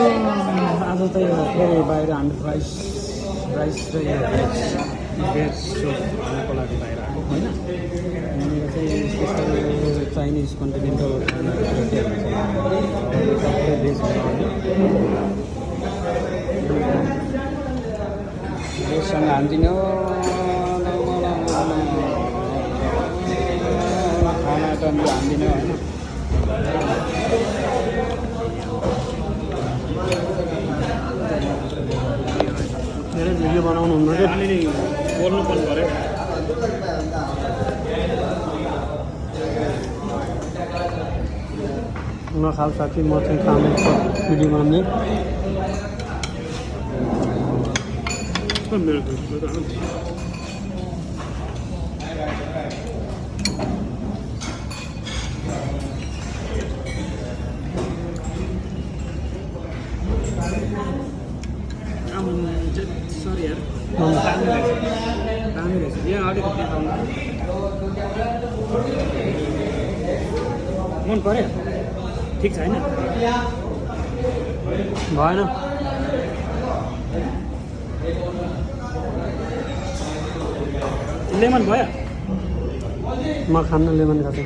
आज त यो फेरि बाहिर हामी राइस र यो भेज सुप खानको लागि बाहिर आएको होइन। यहाँनिर चाहिँ स्पेसल चाइनिज कन्टिनेन्टल खानाहरू सबै भेज बनाउने भेजसँग हानिदिनु खाना त हानिदिनु होइन। धेरै भिडियो बनाउनु हुन्न क्या, अलि बोल्नु पर्नु पऱ्यो। नखाल साथी म चाहिँ खाने भिडियो बनाउने। मेरो सरी यार, दामी रहेछ यहाँ अलिकति मन पऱ्यो। ठिक छैन भएन। लेमन भयो म खान्न लेमन खाँछु।